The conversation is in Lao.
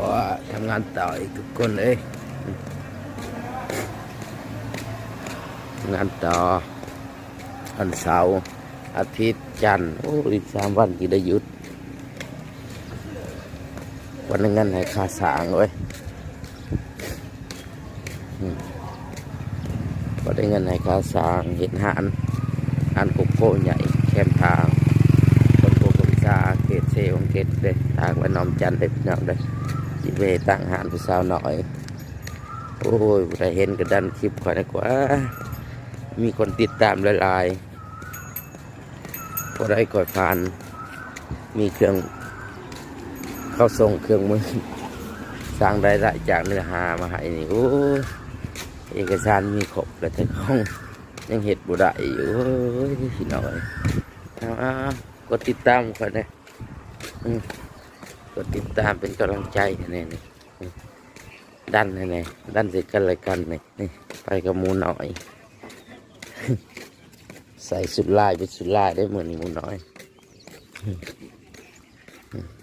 ວ່າ ທຳງານຕໍ່ອີກທຸກຄົນເອີຍ ທຳງານຕໍ່ ວັນເສົາ ອາທິດ ຈັນ ໂອ້ ອີກສາມວັນທີ່ໄດ້ຢຸດ ບໍ່ໄດ້ເງິນໃຫ້ຄ່າສ້າງເວີຍ ອືມ ບໍ່ໄດ້ເງິນໃຫ້ຄ່າສ້າງເຮັດຮ້ານ ຮ້ານໂກໂກ້ໃຫຍ່ແຄມທາງ ຄົນໂກຄົນຊາ ເຂດເຊວັງເກັດເດ້ ທາງບ້ານໜອງຈັນເດ້ ພີ່ນ້ອງເດ້ ຊິໄປຕັ້ງຮ້ານຜູ້ສາວນ້ອຍ ໂອ້ຍ ຜູ້ໃດເຫັນກໍດັນຄລິບຂ້ອຍນະກວ່າ ມີຄົນຕິດຕາມຫຼາຍໆ ບໍ່ໄດ້ຂ້ອຍຜ່ານ ມີເຄື່ອງ ເຂົາສົ່ງເຄື່ອງມື ສ້າງລາຍໄດ້ຈາກເນື້ອຫາມາໃຫ້ນີ້ ໂອ້ຍ ເອກະສານມີຄົບແລ້ວ ແຕ່ຂອງຍັງເຮັດບໍ່ໄດ້ຢູ່ ໂອ້ຍ ພີ່ນ້ອງເອີຍ ເອົາໆ ກົດຕິດຕາມຂ້ອຍແດ່ ອືມ ກົດຕິດຕາມເປັນກຳລັງໃຈໃຫ້ແດ່ນີ້ ອືມ ດັນໃຫ້ແດ່ ດັນໃສ່ກັນແລະກັນນີ້ ນີ້ ໄປກັບໝູນ້ອຍ ໃສ່ຊຸດລາຍເປັນຊຸດລາຍເດ້ມື້ນີ້ໝູນ້ອຍ ອືມ.